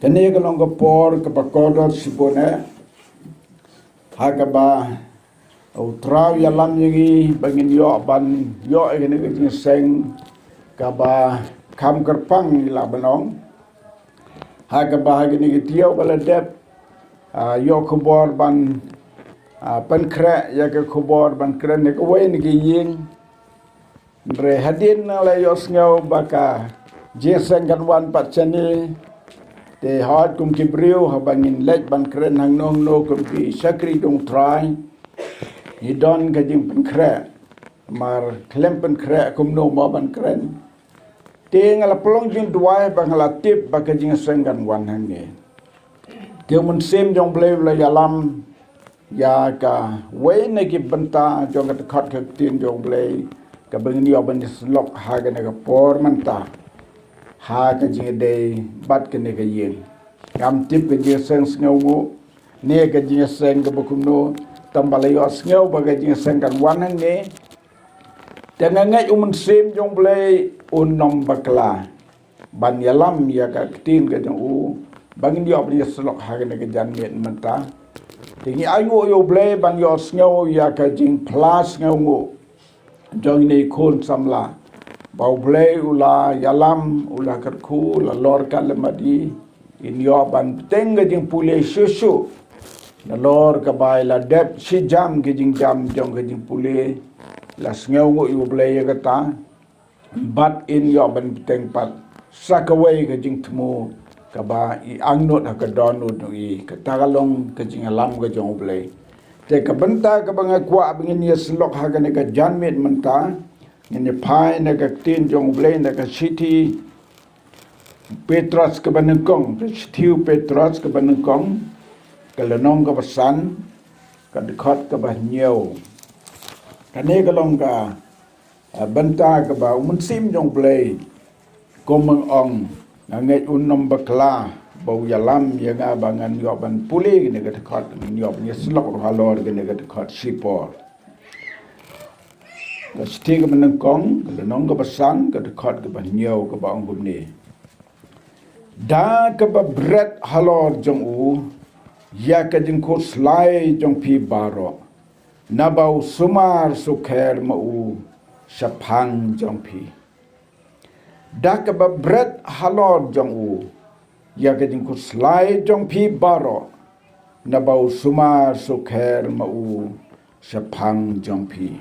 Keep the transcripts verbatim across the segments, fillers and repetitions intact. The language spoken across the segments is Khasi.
Kane ka long ka por kaba kordor shibun eh, ha kaba U Trai u ïalam ïa ngi ba ngin ïoh ban ïoh ïa kane ka jingïaseng kaba kham kyrpang, ngi lah ban ong. Ha kaba ha kine ki taïew ba la dep, ah, ïoh khubor ban, ah, pynkhreh ïa ka khubor ban kren ïa kawei na ki ïing. Hynrei hadien nga la ïohsngew ba ka jingïaseng kan wan pat shane, te hooid, kum ki briew, haba ngin leit ban kren hangno hangno kum ki shakri jong U Trai, ngi don ka jingpynkhreh. Namar khlem pynkhreh kumno mo ban kren? Te nga la pynlong jingduwai ba nga la tip ba ka jingïaseng kan wan hangne. Te U Mynsiem jong U Blei u la ïalam ïa kawei na ki bynta jong ka dkhot ka ktien jong U Blei kaba ngin ïoh ban ïasyllok ha kane ka por mynta, ha ka jingïadei bad kane ka ïing. Ngam tip ka jingïaseng sngewnguh ne ka jingïaseng kaba kumno, tang ba la ïohsngew ba ka jingïaseng kan wan hangne. Te nga ngeit U Mynsiem jong U Blei un ym bakla ban ïalam ïa ka ktien ka jong u ba ngin ïoh ban ïasyllok ha kane ka janmiet mynta. Te ngi ainguh ïa U Blei ban ïohsngew ïa ka jingphla sngewnguh jong ine i khun samla, ba U Blei u la ïalam, u la kyrkhu, u la lor ka lem bad i, in ïoh ban bteng ka jingpule shuh shuh. Nalor kaba i la dep shi jam ki jingjam jong ka jingpule, la sngewnguh ïa U Blei ïa kata, bad in ïoh ban bteng pat sa kawei ka jingthmu kaba i angnud ha ka dohnud jong i. Kata ka long ka jingïalam ka jong U Blei. Te ka bynta kaba nga kwah ba ngin ïasyllok ha kane ka janmiet mynta, ngin ïa phai na ka ktien jong U Blei na ka shithi Petros kaba nyngkong, ka shithi u Petros kaba nyngkong, ka lynnong kaba san, ka dkhot kaba hynñiew. Kane ka long ka, eh, bynta kaba U Mynsiem jong U Blei, kum nga ong, nga ngeit un ym bakla ba u ïalam ïa nga ba ngan ïoh ban pule kane ka dkhot, ngan ïoh ban ïasyllok ruh halor kane ka dkhot shipor. Ka shithi kaba nyngkong, ka lynnong kaba san, ka dkhot kaba hynñiew, kaba ong kumne: Da kaba bret halor jong u ïa ka jingkhuslai jong phi baroh, naba u sumar sukher ma u shaphang jong phi. Da kaba bret halor jong u ïa ka jingkhuslai jong phi baroh, naba u sumar sukher ma u shaphang jong phi.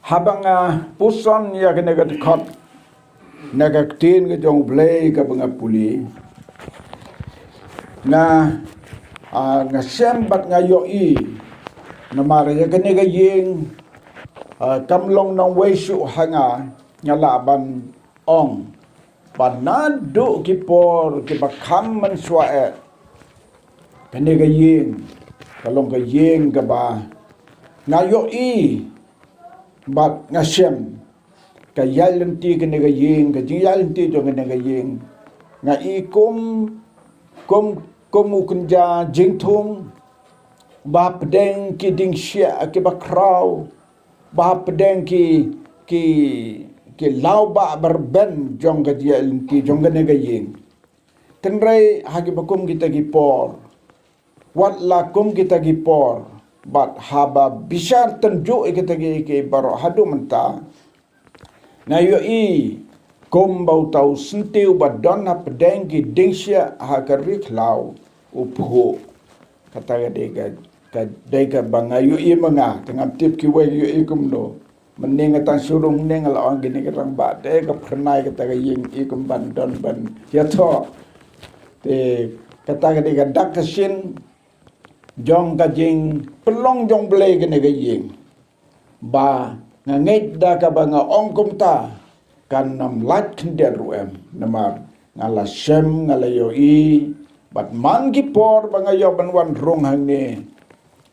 Haba nga puson ïa kane ka dkhot na ka ktien ka jong U Blei kaba nga pule, nga, ah, nga shem bad nga ïohi, namar ïa kane ka ïing, ah, kam long nongwei shuh ha nga, nga lah ban ong ba naduh ki por kiba kham mynshuwa eh, kane ka ïing ka long ka ïing kaba nga ïohi bad nga shem ka ïaid lynti kane ka ïing, ka jingïaid lynti jong kane ka ïing. Nga i kum, kum, kum u kynja jingthung, ba pdeng ki dieng shiah kiba khraw, ba pdeng ki, ki, ki lawbah ba rben jong ka jingïaid lynti jong kane ka ïing. Hynrei ha kiba kum kita ki por, wat la kum kita ki por, bad haba bishar tynjuh ïa kita ki, ki baroh haduh mynta, nga ïohi kumba uta u syntiew ba don hapdeng ki dieng shiah ha ka ri khlaw u phuh. Kata ka dei ka, ka dei kaba nga ïohi ma nga, te ngam tip kiwei ïohi kumno. Mynne nga tang shu rung mynne nga la ong kine ki rangbah te ka phyrnai kata ka ïing i kumban don ban ïathoh. Te kata ka dei ka dak ka shin jong ka jingpynlong jong U Blei kane ka ïing. Ba nga ngeit da kaba nga ong kumta, kan ym lait khyndiat ruh em, namar nga la shem, nga la ïohi, bad man ki por ba nga ïoh ban wan rung hangne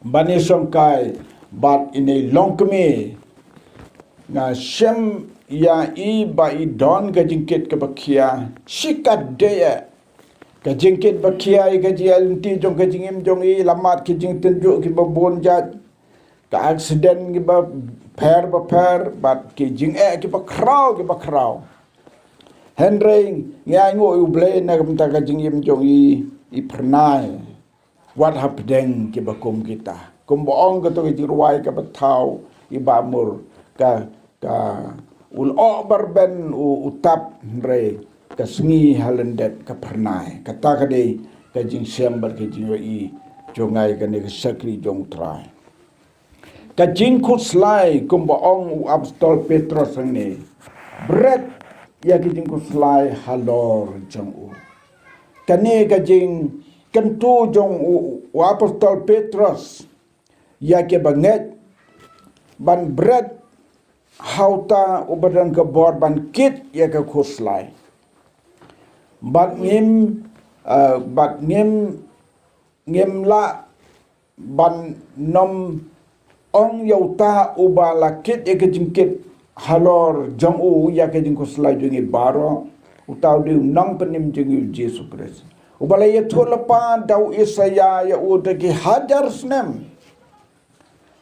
ban ïashongkai bad ine i longkmie, nga shem ïa i ba i don ka jingkit kaba khia shikatdei eh. Ka jingkit ba khia ïa ka jingïaid lynti jong ka jingim jong i, la mad ki jingtynjuh kiba bun jait, ka accident kiba pher ba pher, bad ki jingeh kiba khraw kiba khraw. Hynrei ngi ainguh ïa U Blei na ka bynta ka jingim jong i, i Phyrnai. Wat hapdeng kiba kum kita. Kumba ong kato ka jingrwai kaba thaw i Bah Mur, ka, ka u lyoh ba rben u, u tap, hynrei ka sngi ha lyndet ka phyrnai. Kata ka dei ka jingshem bad ka jingïohi jong nga ïa kane ka shakri jong U Trai. Ka jingkhuslai, kumba ong u apostol Petros hangne, bret ïa ka jingkhuslai halor jong u. Kane ka jingkyntu jong u, u apostol Petros ïa kiba ngeit ban bret ha uta uba don ka bor ban kit ïa ka khuslai. Bad ngim, eh, bad ngim, ngim lah ban nym ong ïa uta uba la kit ïa ka jingkit halor jong u ïa ka jingkhuslai jong ngi baroh, uta u dei u nongpynim jong ngi U Jisu Khrist. Uba la ïathuh lypa da u Isaïah ïa u da ki hajar snem.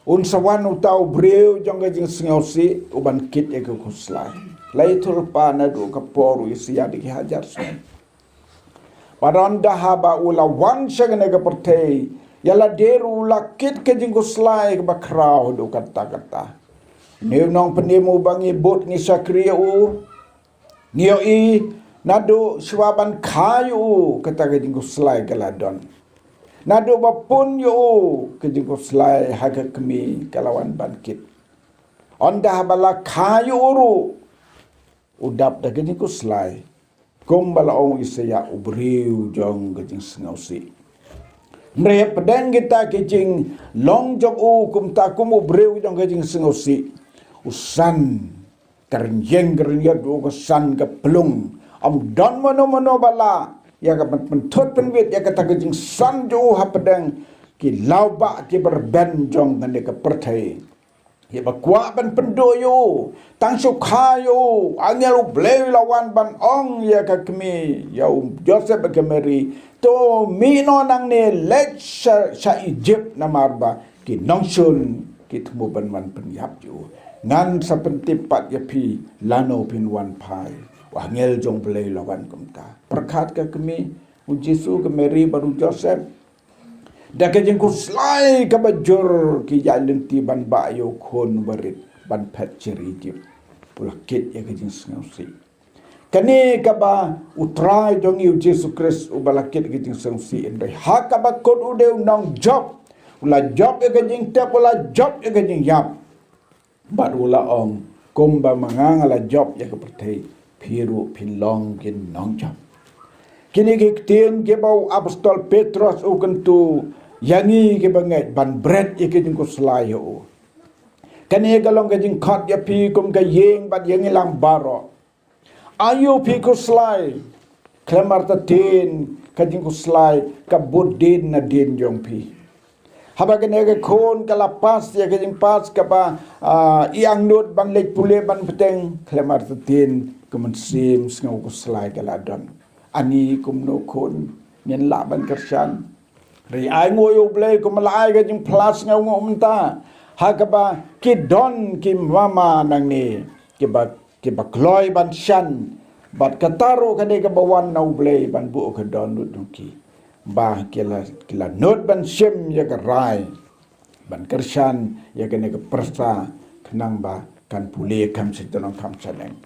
Un sa wan uta u briew jong ka jingsngewsih uban kit ïa ka khuslai. La ïathuh lypa naduh ka por u Isaïah da ki hajar snem. Bad ynda haba u la wan sha kane ka pyrthei, ïa lade ruh u la kit ka jingkhuslai kaba khraw haduh katta katta. Une u nongpynim uba ngi bud ngi shakri ïa u, ngi ïohi naduh shuwa ban kha ïa u kata ka jingkhuslai ka la don. Naduh ba pun ïa u ka jingkhuslai ha ka kmie ka la wan ban kit. Ynda haba la kha ïa u ruh, u dap da ka jingkhuslai. Kumba la ong u Isaïah, u briew jong ka jingsngewsih. Hynrei hapdeng kita ki jinglong jong u kumta kum u briew jong ka jingsngewsih, u san ka rynïeng ka rynïot, u ka san ka plung. Ym don mano mano ba lah ïa ka pyn-, pynthut pynwit ïa kata ka jingsan jong u hapdeng ki lawbah kiba rben jong kane ka pyrthei. Ïa ba kwah ban pynduh ïa u, tang shu kha ïa u, angel U Blei u la wan ban ong ïa ka kmie, ïa u Joseph bad ka Mary, to mih noh nangne leit sha, sha Egypt namar ba ki nongshun ki thmu ban wan pynïap ïa u. Ngan sa pyntip pat ïa phi lano phin wan phai. U angel jong U Blei u la wan kumta. Pyrkhat ka kmie, u Jisu, ka Mary bad u Joseph. Da ka jingkhuslai kaba jur ki ïaid lynti ban bah ïa u khun barit ban phet sha ri Egypt. U la kit ïa ka jingsngewsih. Kane kaba U Trai jong ngi U Jisu Khrist uba la kit ïa ka jingsngewsih, hynrei ha kaba kut u dei u nongjop. U la jop ïa ka jingtep, u la jop ïa ka jingïap. Bad u la ong, kumba ma nga nga la jop ïa ka pyrthei, phi ruh phin long ki nongjop. Kine ki ktien kiba u apostol Petros u kyntu ïa ngi kiba ngeit ban bret ïa ki jingkhuslai ïa u. Kane ka long ka jingkhot ïa phi kum ka ïing bad ïa ngi lang baroh. Aïu phi khuslai? Khlem artatien ka jingkhuslai ka bud dien nadien jong phi. Haba kane ka khun ka la pass ïa ka jingpass kaba, ah, i angnud ban leit pule ban bteng, khlem artatien ka mynsiem sngew khuslai ka la don. Ani kumno khun ngin lah ban kyrshan? Hynrei ainguh ïa U Blei kumba la ai ka jingphla sngewnguh mynta ha kaba ki don ki mama nangne kiba, kiba kloi ban shan, bad kata ruh ka dei kaba wan na U Blei ban buh ka dohnud jong ki. Ba ki la, ki la nud ban shim ïa ka rai ban kyrshan ïa kane ka pyrsa khnang ba kan pule kham sha dohnud kham shaneng.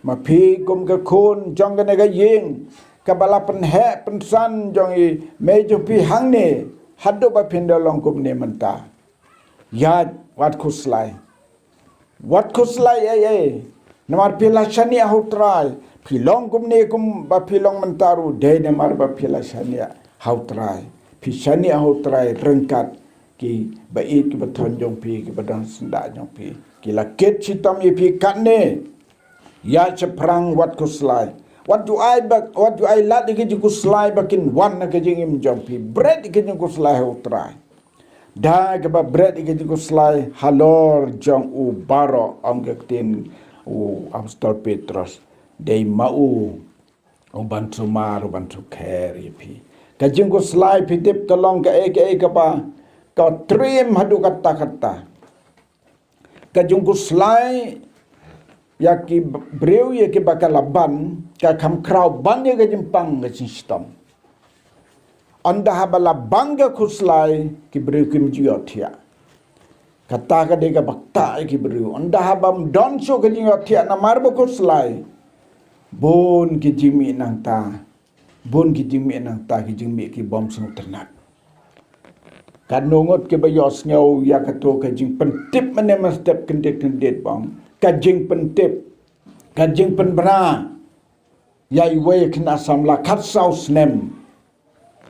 Ma phi kum ka khun jong kane ka ïing kaba la pynheh pynsan jong i mei jong phi hangne, haduh ba phin da long kumne mynta, ïa wat khuslai. Wat khuslai ei ei. Namar phi la shaniah ha U Trai. Phi long kumne kumba phi long mynta ruh dei namar ba phi la shaniah ha U Trai. Phi shaniah ha U Trai ryngkat kiba ïeit kiba thon jong phi, kiba don syndah jong phi. Ki la kit shitom ïa phi katne. Ïa shaphrang wat khuslai. Wat ju ai ba, wat ju ai lad ïa ki jingkhuslai ba kin wan ha ka jingim jong phi. Bret ïa ki jingkhuslai ha U Trai. Da kaba bret ïa ki jingkhuslai halor jong u baroh, ong ka ktien u apostol Petros. Dei ma u, u ban sumar, u ban sukher ïa phi. Ka jingkhuslai phi tip ka long kaei kaei kaba, ka triem haduh katta katta. Ka jingkhuslai ïa ki briew ïa kiba ka la ban, ka kham khraw ban ïa ka jingpang ka jingshitom. Ynda haba la ban ka khuslai, ki briew kim ju ïohthiah. Kata ka dei kaba ktah ïa ki briew. Ynda haba ym don shuh ka jingïohthiah namar ba khuslai, bun ki jingmih nangta, bun ki jingmih nangta, ki jingmih ki bym sngewtynnat. Katno ngut kiba ïohsngew ïa kato ka jingpyntip mynne mynstep, kyndit kyndit bang. Ka jingpyntip, ka jingpynbna ïa iwei i khynnah samla khatsaw snem.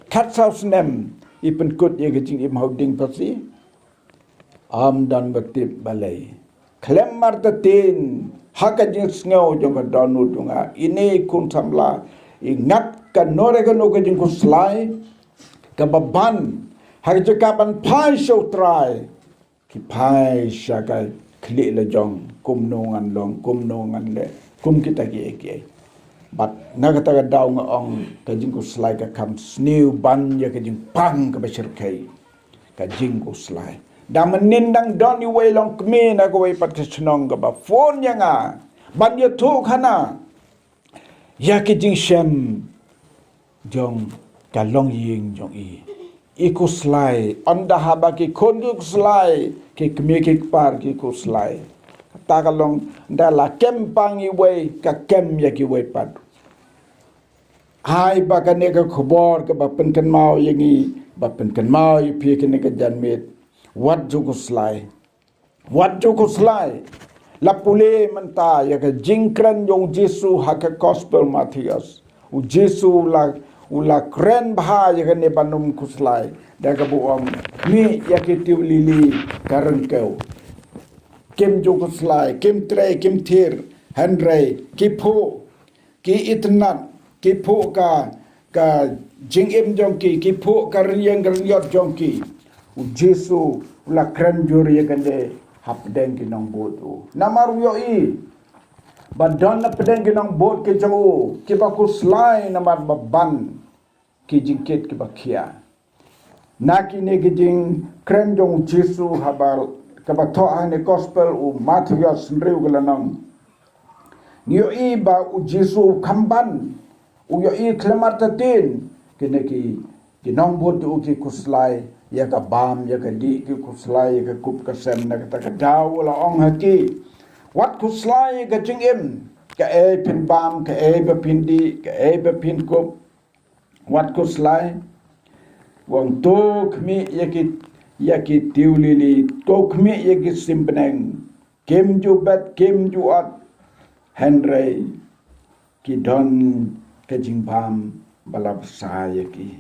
Khatsaw snem i pynkut ïa ka jingim ha u dieng phasi. Ym don ba tip balei. Khlem martatien, ha ka jingsngew jong ka dohnud jong nga, ine i khun samla i ngat kano re kano ka jingkhuslai kaba ban, ha ka jaka ban phai sha u Trai, ki phai sha ka khlieh lajong, kumno ngan long, kumno ngan leh, kum kita kiei kiei. Bad na kata ka daw nga ong, ka jingkhuslai ka kham sniew ban ïa ka jingpang kaba shyrkhei. Ka jingkhuslai. Da mynnin dang don iwei i longkmie na kawei pat ka shnong kaba phone ïa nga ban ïathuh khana ïa ki jingshem jong ka longïing jong i. I khuslai, ynda haba ki khun ki khuslai, ki kmie ki kpa ki khuslai. Kata ka long, ynda la kem pang iwei, ka kem ïa kiwei pat. Ai ba kane ka khubor kaba pynkynmaw ïa ngi, ba pynkynmaw ïa phi kane ka janmiet. Wat ju khuslai. Wat ju khuslai. La pule mynta ïa ka jingkren jong u Jisu ha ka Gospel Mathaios. U Jisu u la, u la kren bha ïa kane ban ym khuslai. Da kaba u ong, mih ïa ki tiew lili ka ryngkew. Kim ju khuslai, kim trei, kim thier, hynrei ki phuh, ki itynnat, ki phuh ka, ka jingim jong ki, ki phuh ka rynïeng ka rynïot jong ki. U Jisu u la kren jur ïa kane hapdeng ki nongbud u. Namar u ïohi ba don hapdeng ki nongbud ki jong u kiba khuslai namar ba ban ki jingkit kiba khia. Na kine ki jingkren jong u Jisu haba, kaba thoh ha kane Gospel u Mathaios hynriew ka lynnong. Ngi ïohi ba u Jisu u kham ban, u ïohi khlem artatien kine ki, ki nongbud u ki khuslai ïa ka bam ïa ka dih, ki khuslai ïa ka kup ka sem. Na kata ka daw u la ong ha ki, wat khuslai ïa ka jingim, kaei phin bam, kaei ba phin dih, kaei ba phin kup. Wat khuslai. U ong, to khmih ïa ki, ïa ki tiew lili, to khmih ïa ki sim bneng. Kim ju bet, kim ju ot. Hynrei ki don ka jingbam ba la bsa ïa ki.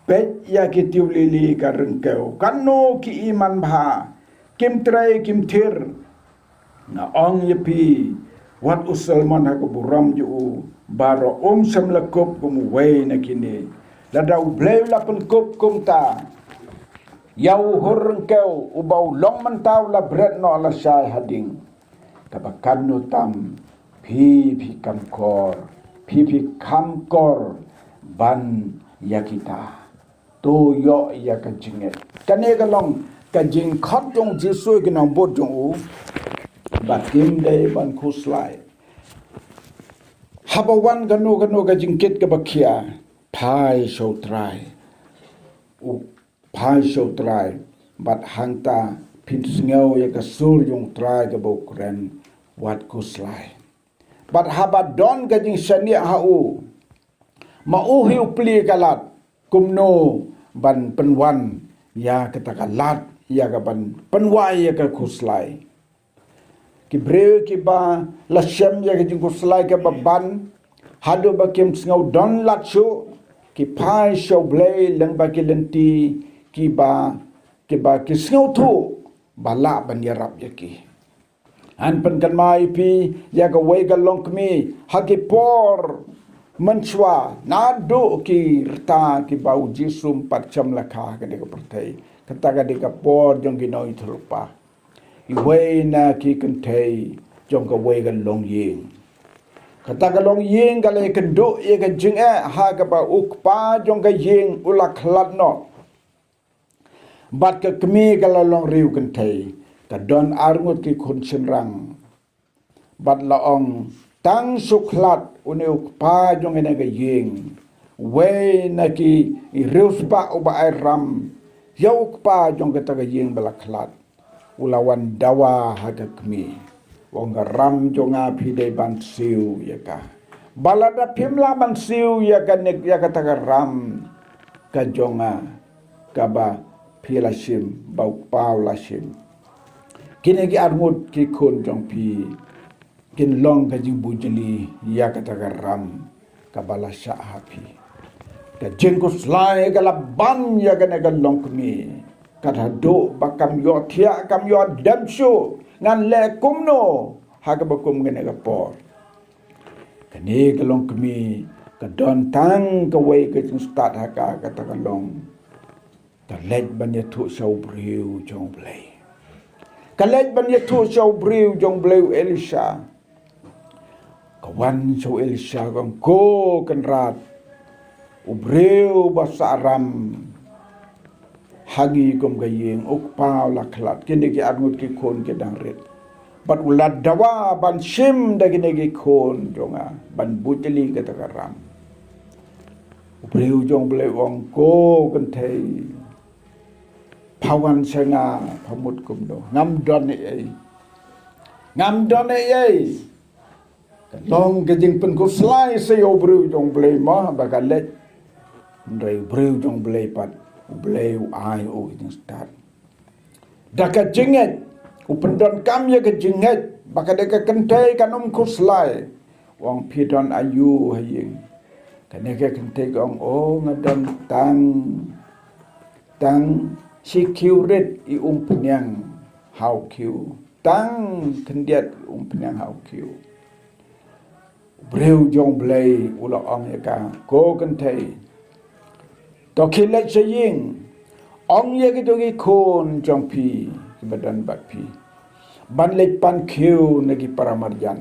Peit ïa ki tiew lili ka ryngkew, kano ki i man bha. Kim trei, kim thier. Nga ong ïa phi, wat u Solomon ha ka burom jong u baroh um shym la kup kum uwei na kine. Lada U Blei u la pynkup kumta ïa u hur ryngkew uba u long mynta, u la bret noh lashai hadien. Kaba katno tam phi, phi kham kor, phi, phi kham kor ban ïa kita. To ïoh ïa ka jingngeit. Kane ka long ka jingkhot jong u Jisu ïa ki nongbud jong u ba kim dei ban khuslai. Haba wan kano kano ka jingkit kaba khia, phai sha u Trai. U phai sha u Trai. Bad hangta phin sngew ïa ka sur jong u Trai kaba u kren, wat khuslai. Bad haba don ka jingshaniah ha u, ma u hi u plie ka lad, kumno ban pynwan ïa kata ka lad, ïa ka ban pynwai ïa ka khuslai. Ki briew kiba la shem ïa ka jingkhuslai kaba ban, haduh ba kim sngew don lad shuh, ki phai sha u Blei lyngba ki lynti kiba, kiba ki sngewthuh ba lah ban ïarap ïa ki. Ngan pynkynmaw ïa phi ïa kawei ka longkmie ha ki por mynshuwa, naduh ki rta kiba u Jisu um pat shym la kha ha kane ka pyrthei. Kata ka dei ka por jong ki nongïathuhlypa. Iwei na ki kynthei jong kawei ka longïing. Kata ka longïing ka la ïakynduh ïa ka jingeh ha kaba u kpa jong ka ïing u la khlad noh. Bad ka kmie ka la long riewkynthei. Ka don arngut ki khun shynrang. Bad la ong, tang shu khlad une u kpa jong kane ka ïing, uwei na ki riewspah uba ai ram ïa u kpa jong kata ka ïing ba la khlad, u la wan dawa ha ka kmie, u ong, ka ram jong nga phi dei ban siew ïa ka. Ba lada phim lah ban siew ïa kane, ïa kata ka ram ka jong nga, kaba phi la shim, ba u kpa u la shim, kine ki arngut ki khun jong phi kin long ka jingbujli ïa kata ka ram kaba la shah ha phi. Ka jingkhuslai ka la ban ïa kane ka longkmie, kat haduh ba kam ïohthiah, kam ïoh dem shuh, ngan leh kumno ha kaba kum kane ka por. Kane ka longkmie ka don tang kawei ka jingstad ha ka, kata ka long, ka leit ban ïathuh sha u briew jong u Blei. Ka leit ban ïathuh sha u briew jong u Blei, u Elisha. Ka wan sha u Elisha, ka ong, ko Kynrad, u briew ba sah ram ha ngi kum ka ïing, u kpa u la khlad, kine ki arngut ki khun ki dang rit, bad u la dawa ban shim da kine ki khun jong nga ban bujli kata ka ram. U briew jong u Blei u ong, ko kynthei, pha wan sha nga pha mut kumno? Ngam don ei ei. Ngam don ei ei. Ka long ka jingpynkhuslai sha u briew jong u Blei mo ba ka leit. Hynrei u briew jong u Blei pat, u Blei u ai u ka jingstad. Da ka jingngeit, u pyndonkam ïa ka jingngeit ba ka dei ka kynthei kan ym khuslai. U ong, phi don aïu ha ïing? Kane ka kynthei ka ong, o, nga don tang, tang shi khiew rit i umphniang ha u khiew. Tang khyndiat i umphniang ha u khiew. Briew jong u Blei u la ong ïa ka, ko kynthei, to khie leit sha ïing, ong ïa kito ki khun jong phi kiba don bad phi ban leit pan khiew na ki paramarjan.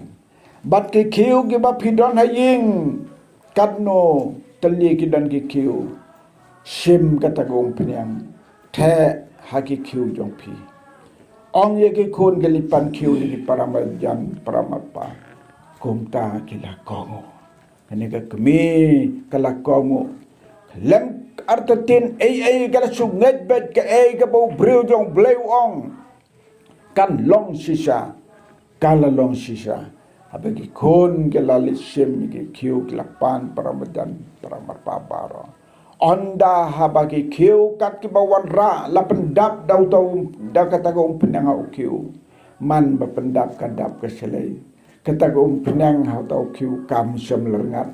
Bad ki khiew kiba phi don ha ïing, katno tylli ki don ki khiew, shim kata ka umphniang, theh ha ki khiew jong phi. Ong ïa ki khun ki leit pan khiew na ki paramarjan paramarpa. Kumta ki la kohnguh. Kane ka kmie ka la kohnguh. Lem artatien ei ei ka la shu ngeit beit, kaei kaba u briew jong u Blei u ong kan long shisha, ka la long shisha. Haba ki khun ki la leit shim ki khiew, ki la pan paramarjan paramarpa baroh. Ynda haba ki khiew kat kiba wanrah la pyndap da uta u, da kata ka umphniang ha u khiew. Man ba pyndap ka dap ka shlei, kata ka umphniang ha uta u khiew kam shym la rngat.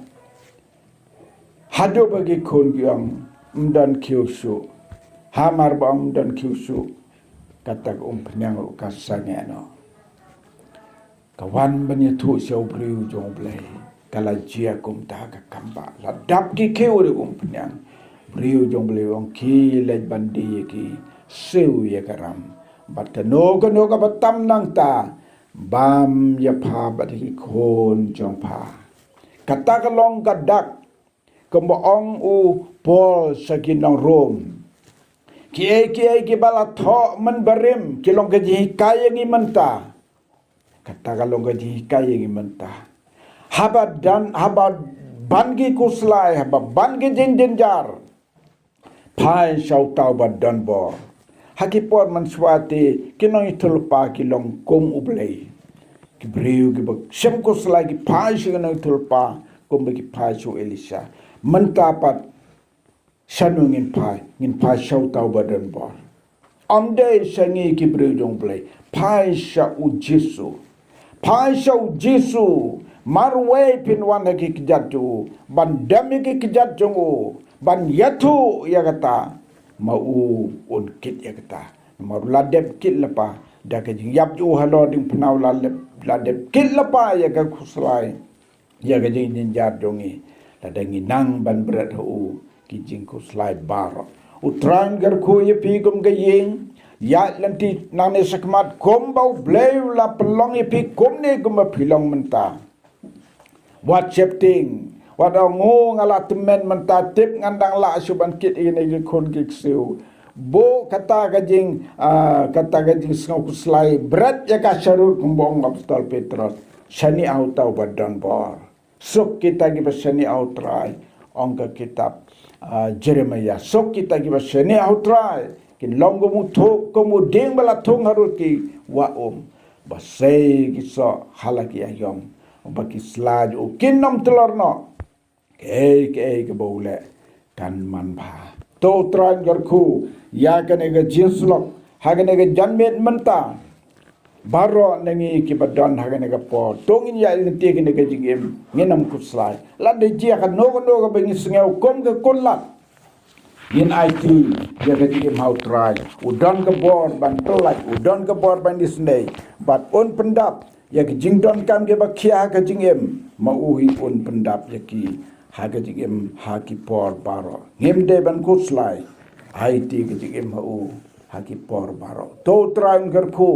Haduh ba ki khun ki ong, ym don khiew shuh. Hamar ba ym don khiew shuh, kata ka umphniang ruh ka sangeh noh. Ka wan ban ïathuh sha u briew jong u Blei. Ka la jia kumta ka kam ba la dap ki khiew da ka umphniang. Briew jong u Blei u ong, khie leit ban die ïa ki, siew ïa ka ram. Bad kano kano kaba tam nangta, bam ïa pha bad ki khun jong pha. Kata ka long ka dak kumba ong u Paul sha ki nong Rom. Kiei kiei kiba la thoh mynbarim ki long ka jinghikai ïa ngi mynta. Kata ka long ka jinghikai ïa ngi mynta. Haba don, haba ban ki khuslai, haba ban ki jingjynjar, phai sha uta uba don bor. Ha ki por mynshuwa te ki nongïathuhlypa ki long kum u Blei. Ki briew kiba shim khuslai ki phai sha ki nongïathuhlypa kumba ki phai sha u Elisha. Mynta pat shano ngin phai? Ngin phai sha uta uba don bor. Ym dei sha ngi ki briew jong u Blei. Phai sha u Jisu. Phai sha u Jisu. Marwei phin wan ha ki kjat jong u ban dem ïa ki kjat jong u, ban ïathuh ïa kata, ma u un kit ïa kata. Namar u la dep kit lypa da ka jingïap jong u halor diengphna, u la dep, la dep kit lypa ïa ka khuslai, ïa ka jingjynjar jong ngi. Lada ngi nang ban bret ha u, ki jingkhuslai baroh. U Trai un kyrkhu ïa phi kum ka ïing. Ïaid lynti nangne shakhmat kumba u Blei u la pynlong ïa phi, kumne kumba phi long mynta. Wat sheptieng, wat ong, nga la tymmen mynta, tip ngan dang lah shuh ban kit ïa kine ki khun ki ksiew. Buh kata ka jing, ah, kata ka jingsngew khuslai, bret ïa ka sharud kumba ong u Apostol Petros. shaniah uta uba don bor. Suk kita kiba shaniah ha u Trai, ong ka kitab, ah, Jeremiah. Suk kita kiba shaniah ha u Trai, kin long kum u thuk, kum u dieng ba la thung harud ki wah um, ba sei ki soh ha la ki aïom, ba ki sla jong u kin ym tylor noh. Kaei kaei kaba u leh kan manbha. To u Trai un kyrkhu ïa kane ka jingsyllok ha kane ka janmiet mynta. Baroh na ngi kiba don ha kane ka por, to ngin ïaid lynti kane ka jingim, ngin ym khuslai. Lada jia kano kano kaba ngi sngew kum ka kunlad, ngin aiti ïa ka jingim ha u Trai. U don ka bor ban pyllait, u don ka bor ban isynei, bad un pyndap ïa ki jingdonkam kiba khia ha ka jingim. Ma u hi un pyndap ïa ki ha ka jingim ha ki por baroh. Ngim dei ban khuslai, aiti ka jingim ha u ha ki por baroh. To u Trai un kyrkhu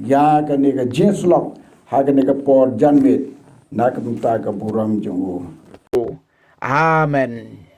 ïa kane ka jingsyllok ha kane ka por janmiet, na ka bynta ka burom jong u. Amen.